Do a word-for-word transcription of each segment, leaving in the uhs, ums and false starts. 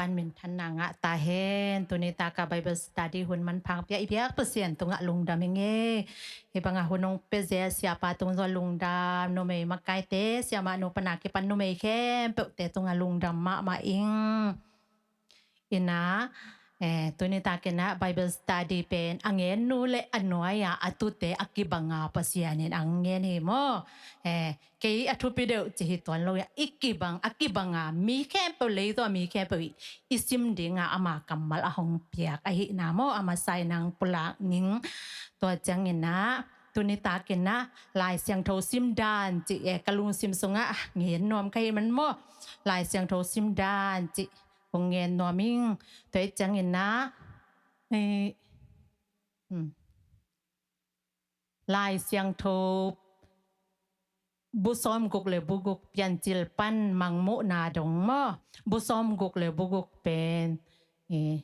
Pasian minthanna ngah ta hen. Tuni taka Bible study hun manpha hong pia i biak Pasian tungah lungdam ing ei. Hih banga hun hong pia zel siapa tung zong lungdam, numei makaite, siamah nu pana kipan numei khempeuhte tungah lungdam mahmah ing. Ina, eh, tuni takin ah Bible study pen a ngen nu le a nuai-a a tute a kibanga Pasian in ang ngen hi maw? Eh, kei a thupi deuh ci hi tuan lo ia, i kibang, a kibanga mi khempeuh, leitung a mi khempeuh i, i sim dinga ama kammal a hong piak ahihna maw, a masa in ang pulak ning. Tua ciangin ah tuni takin ah Lai Siangtho sim dan ci, eh, ka lungsim sungah ngen nuam ka hi man maw? Lai Siangtho sim dan ci kong ngen nuam ing. Tua ciangin ah, eh, hmm. Lai Siangtho bu sawm guk le bu guk, Piancil pan Mangmuhna dong maw? Bu sawm guk le bu guk pen, eh,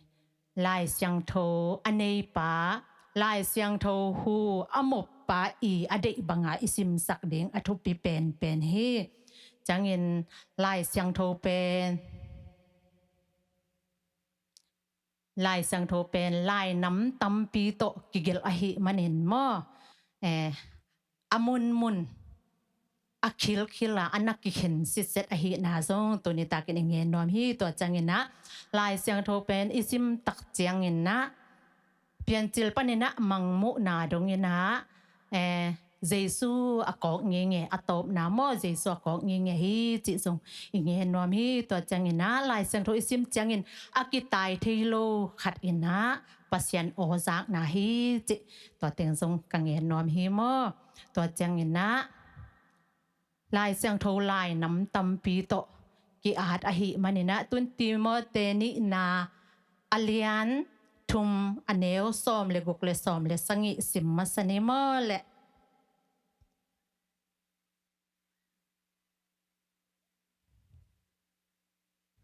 Lai Siangtho a neipa, Lai Siangtho hu a moppa i a deih banga i simsak ding a thupi penpen hi. Ciangin Lai Siangtho pen, Lai Siangtho pen lainam tampi tawh kigelh ahih manin maw? Eh, a munmun, a khilkhil a, a na kikhen sitset ahihna zong tuni takin i ngen nuam hi. Tua ciangin ah Lai Siangtho pen i sim tak ciangin ah Piancil panin ah Mangmuhna dongin ah, eh, Jesu a kawk ngenge, a tawpna maw, Jesu a kawk ngenge hi cih zong i ngen nuam hi. Tua ciangin ah Lai Siangtho i sim ciangin a kitai thei lo khat in ah Pasian aw zakna hi cih tua teng zong ka ngen nuam hi maw? Tua ciangin ah Lai Siangtho lainam tampi tawh ki-at ahih manin ah tun Timote nihna a lian thum, a neu sawm le guk le sawm le sagih sim masa ni maw le.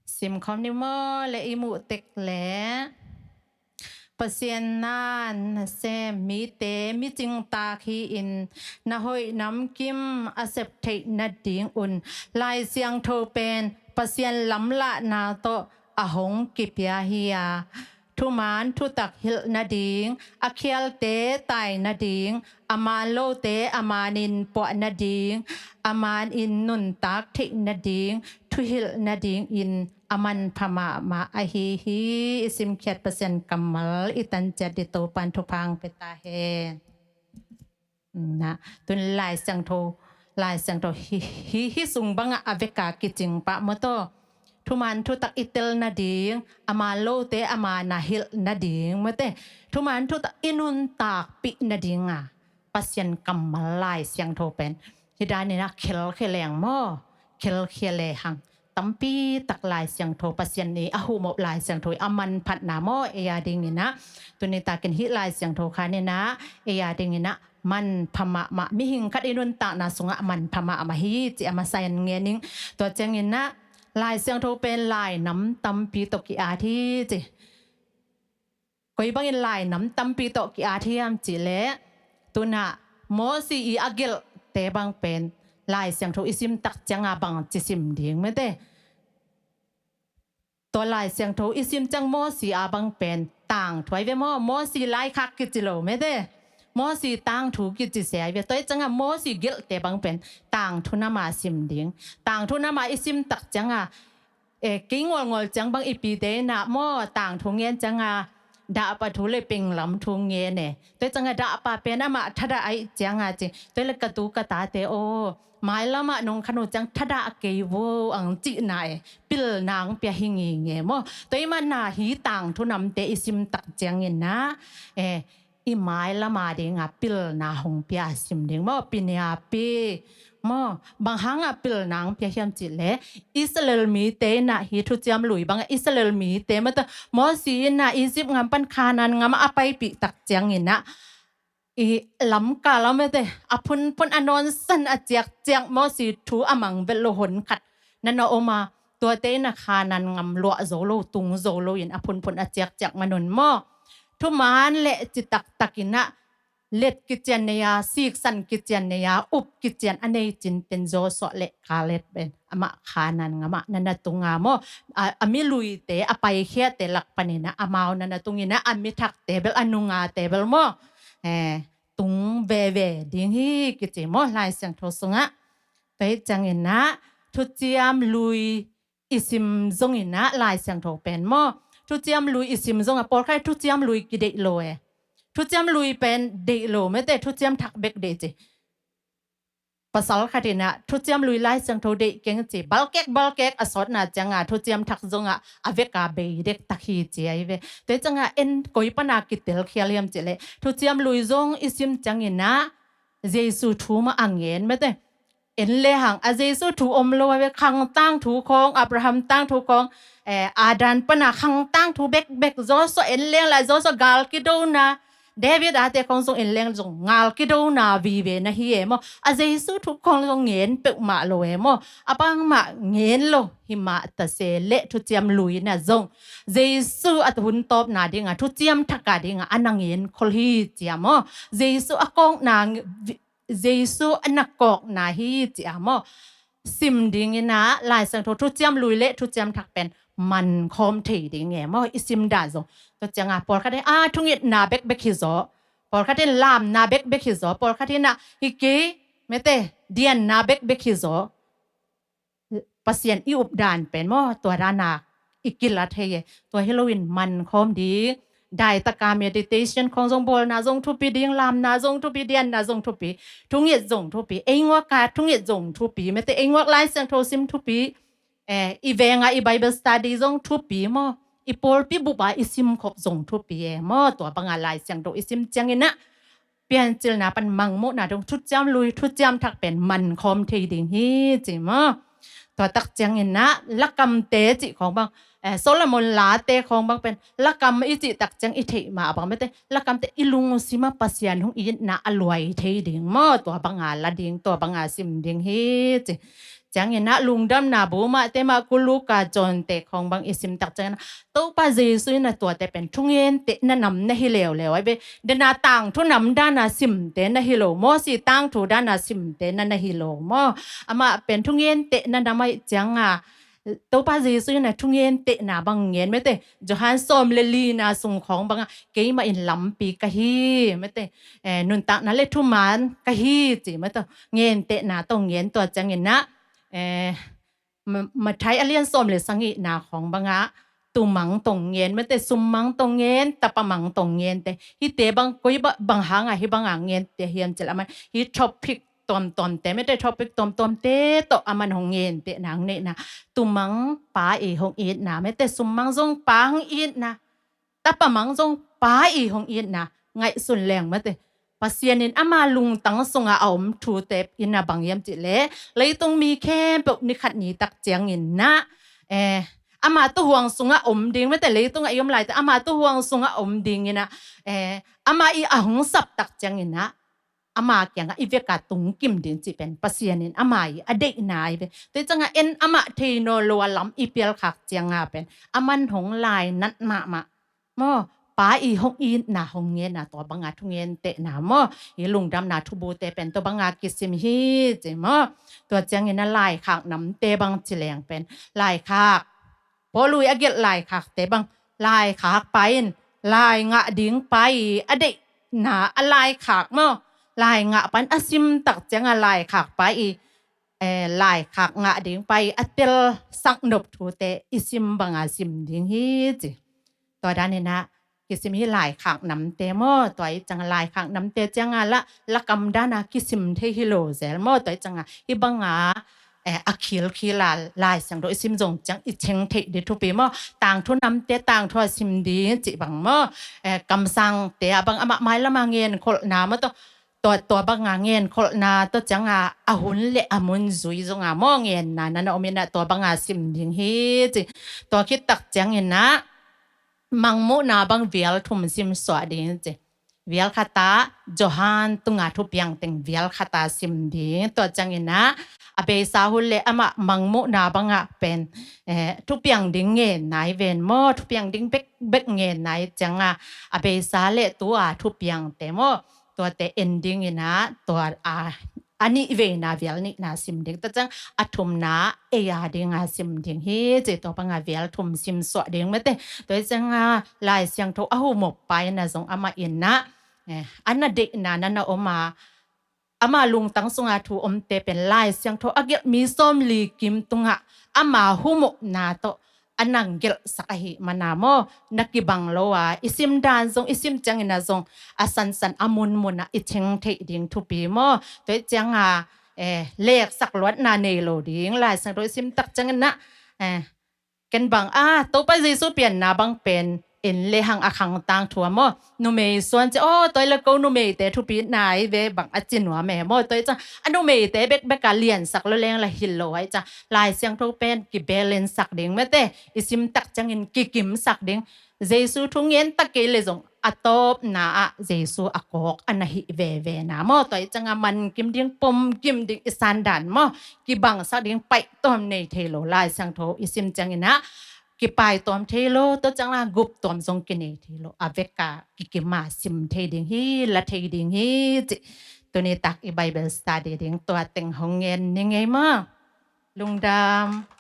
Sim khawm ni maw le, i muh tek le. Pasian na nasem mite micing tak hi-in na hoih namkim a sep theih nadingun Lai Siangtho pen Pasian lamlahna tawh a hong kipia hi a, thuman thutak hilh nading, a khialte tai nading, a man lote a manin puah nading, a manin nuntak theih nading, thuhilh nadingin a manpha mahmah ahi hi. I simkhiat Pasian kammal i tanciat ding Topan thupha hong pia ta hen. Na, tun Lai Siangtho, Lai Siangtho hi, hi, hi sung bangah a veka kicing pah maw taw. Thuman thutak i tel nading, a man lote a mana hilh nading maw te. Thuman thutak i nuntakpih nadinga Pasian kammal Lai Siangtho pen hi danin a khelkhia leng maw, khelkhia lehang tampi tak Lai Siangtho, Pasian i a huhmawh Lai Siangtho i a manphatna maw, ei a dingin ah tuni takin hih Lai Siangtho khanin ah ei a dingin ah manpha mahmah, mihing khat i nuntakna sungah manpha mahmah hi ci a masa in ngen ing. Tua ciangin ah Lai Siangtho pen lainam tampi tawh ki-at hi ci. Koi bangin lainam tampi tawh ki-at hiam cih leh, tun ah Mosi i a gelhte bang pen Lai Siangtho i sim tak cianga bangci sim ding maw te. Tua Lai Siangtho i sim ciang Mosi a bang pen tangthu ahi ve maw, Mosi laikhak kici lo maw te. Mosi tangthu kici se ahi ve. Tua hi cianga Mosi gelhte bang pen tangthu nama sim ding. Tangthu nama i sim tak cianga, eh, kei ngolngol ciang bang i pite in ah maw, tangthu ngen cianga dahpa thu le penglam thu ngen e. Tua hi cianga dahpa pen amah thadah ahih cianga ci. Tua hi le ka tu ka tate aw, mailamah nong khan uh ciang thadah kei vo ang cihna e. Pilna hong pia hi ngenge maw. Tua hi mana hi tangthu namte i sim tak ciangin ah, eh, i mailama dinga pilna hong pia sim ding maw, piniapi maw. Bang hanga pilna hong pia hiam cih leh, Israel mite in ah hi thuciam lui bangah Israel mite maw te, Mosi in ah Egypt gam pan Kanaan gam a paipih tak ciangin ah, i lamkal a maw te, a phunphun a nawnsan a ciakciak Mosi thu a mang vet lo hun khat na na om a, tuate in ah Kanaan gam luah zo lo, tung zo lo in a phunphun a ciakciak manun maw. Thuman le ci taktakin ah let kician nei a, siksan kician nei a, up kician a nei cin pen Joshua le Caleb pen amah Kanaan gam ah na na tung a maw. A, a mi luite, a paikhiate lak panin ah amau na na tung in ah, a mi thakte bel, a nungate bel maw, eh, tung veve ding hi kici maw Lai Siangtho sungah. Tua hi ciangin ah Thuciam Lui i sim zongin ah Lai Siangtho pen maw, Thuciam Lui i sim zong ah pawlkhat Thuciam Lui kideih lo e. Thuciam Lui pen deih lo mete, Thuciam Thak bek deih ci. Pasal khat in ah Thuciam Lui Lai Siangtho deih keng ci, balkek balkek a sawtna ciang ah Thuciam Thak zong ah a vek a bei dektak hi ci ahi ve. Tua hi ciang ah en koi pan a kitel khial hiam cih leh, Thuciam Lui zong i sim ciangin ah Jesu thu mah a ngen mete. En le hang a Jesu thu om lo a ve, khang tangthu khawng, Abraham tangthu khawng, eh, Adam pan a khang tangthu bekbek, Joshua en leng la Joshua gal kidona, David ate khawng zong en leng zong gal kidona vive na hi e maw. A Jesu thu khawng zong ngen peuhmah lo e maw. A bangmah ngen lo hi mah ta se leh Thuciam Lui na zong Jesu a hun tawpna ding a, Thuciam Thak a ding a, a na ngen khol hi ci a maw. Jesu a kawkna, Jesu a na kawkna hi ci a maw. Sim dingin ah Lai Siangtho Thuciam Lui le Thuciam Thak pen man khawm thei ding e maw, i sim dan zong. Tua ciang ah pawlkhat in ah thungetna bekbek hi zaw, pawlkhat in lamna bekbek hi zaw, pawlkhat in ah hi kei mete, dianna bekbek hi zaw. Pasian i up dan pen maw, tua dan a i kilat hi e. Tua hi loin man khawm ding, daitak a meditation khawng zong bawlna zong thupi ding, lamna zong thupi, dianna zong thupi, thunget zong thupi, ei nguak a thunget zong thupi mete, ei nguak Lai Siangtho sim thupi, eh, i veng a i Bible study zong thupi maw, i pawlpi bup a i sim khop zong thupi e maw. Tua bang a Lai Siangtho i sim ciangin ah Piancilna pan Mangmuhna dong Thuciam Lui, Thuciam Thak pen man khawm thei ding hi ci maw. Tua tak ciangin ah Lakamte cih khawng bang, eh, Solomon Late khawng bang pen Lakam i cih tak ciang i theih mah bang mete, Lakamte i lungsim ah Pasian hong itna a luai thei ding maw. Tua bang a la ding, tua bang a sim ding hi ci. Ciangin ah Lungdamna bu mahte mah, Kuluka Johnte khawng bang i sim tak ciangin ah Topa Jesu in ah tuate pen thungentehna nam na hi leuleu ahi ve. Den a tangthu nam dan a simte na hi lo, Mosi tangthu dan a simte na na hi lo maw. Amah pen thungentehna nam ahih ciang a Topa Jesu in ah thungentehna bang ngen mete, Johan sawm le lina sung khawng bang ah keimah in lampi ka hi mete, eh, nuntakna le thuman ka hi ci mete. Ngentehna tawh ngen, tua ciangin ah, eh, Ma-, Matthai a lian sawm le sagihna khawng bang ah tumang tawh ngen mete, summang tawh ngen, tapamang tawh ngente. Hihte bang koi ba-, bang hang a hih bang a ngente hiam cih leh, aman hih topic tuamtuamte mete, topic tuamtuamte tawh aman hong ngentehna hong neihna. Tumang Pa i hong itna mete, summang zong Pa hong itna, tapamang zong Pa i hong itna ngaihsun leng mete. Pasian in ama lungtang sungah a om thute in ah bang hiam cih leh, leitung mi khempeuh ni khat ni tak ciangin ah, eh, ama tuuhuang sungah om ding mete, leitungah i om laite ama tuuhuang sungah om dingin ah, eh, amah i a hong sap tak ciangin ah ama kiangah i vek a tungkim ding cih pen Pasian in ama i a deihna ahi ve. Tua ciang a en amah thei nawn lo a lam i pialkhak ciang a pen aman hong lainat mahmah maw, Pa i hong itna hong ngen a, tua bang a thungentehna maw, i Lungdamna thubute pen tua bang a kisim hi ci maw. Tua ciangin a laikhak namte bang ci leng pen, laikhak, Paul i a gelh laikhakte bang, laikhak pa in lai ngah ding pa i a deihna a laikhak maw, lai ngah pa in a sim tak ciang a laikhak pa i, eh, laikhak ngah ding pa i a telsak nop thute i sim bang a sim ding hi ci. Tua dan in ah kisim hi laikhak namte maw. Tua i ciang a laikhak namte ciang a la, lakam dan a kisim thei hi lo zel maw. Tua i ciang a hih bang a, eh, a khilkhil a Lai Siangtho i sim zong ciang i cheng theih ding thupi maw. Tangthu namte tangthu a sim ding cih bang maw. Eh, kamsangte a bang amah mailam a ngenkholhna maw, tua, tua, tua bang a ngenkholhna, tua ciang a a hun le a mun zui zong a maw, ngenna na na om in ah tua bang a sim ding hi ci. Tua khit tak ciangin ah Mangmuhna bang vial thum sim suah ding ci. Vial khat ah Johan tunga thupiang teng vial khat a sim ding. Tua ciangin ah a beisa hun le amah Mangmuhna bang ah pen, eh, thupiang ding ngenna i ven maw, thupiang ding bekbek ngenna i ciang a, a beisa le tu a thupiangte maw, tuate en dingin ah, tua a, a nih veina vial nihna sim ding. Tua ciang a thumna ei a dinga sim ding hi ci, tua banga vial thum sim suah ding mate. Tua ciang a Lai Siangtho a humop pa in ah zong amah in ah, eh, a na deihna na na om a, ama lungtang sunga thu omte pen Lai Siangtho a gelh mi sawmli kim tungah ama humopna tawh a nang gelhsak ahih mana maw, na kibang lo a, i sim dan zong, i sim ciangin ah zong a sansan a munmun ah i theng theih ding thupi maw. Tua ciang a, eh, leksak luatna nei lo ding, Lai Siangtho i sim tak ciangin ah, eh, ken bang a, Topa Jesu pianna bang pen en le hang a khangtang thu a maw. Numei suan ci, aw, tua le ko numeite thupi nai ve bang a ci nuam e maw. Tua ciang a numeite bekbek a liansak lo leng la hi lo ai ciang, Lai Siangtho pen kibelensak ding mate, i sim tak ciangin kikimsak ding. Jesu thu ngen tak kei le zong a tawpna ah Jesu a kawk a na hih veve na maw. Tua ciang a man kim ding, pom kim ding, i sandan maw, kibangsak ding, paih tawm nei thei lo, Lai Siangtho i sim ciangin ah kipai tawm thei lo, tua ciang a gup tawm zong kinei thei lo, a vek a kikim a sim thei ding hi, la thei ding hi ci. Tuni tak i Bible study ding tua teng hong ngen ni ngei maw. Lungdam.